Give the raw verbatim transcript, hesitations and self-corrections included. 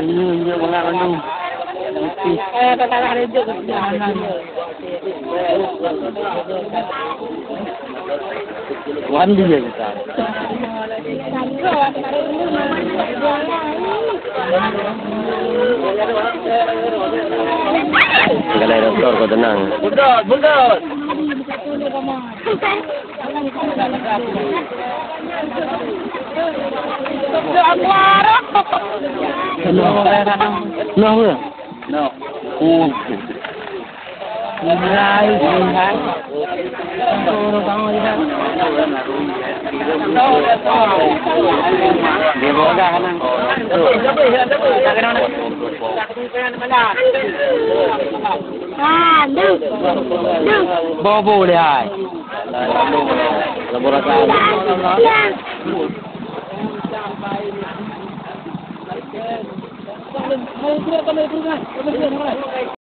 Ini, ini bangat anu. Wan dia kita. Kalau doktor kau tenang. Bundut, bundut. Noh, noh. Bobo lihai.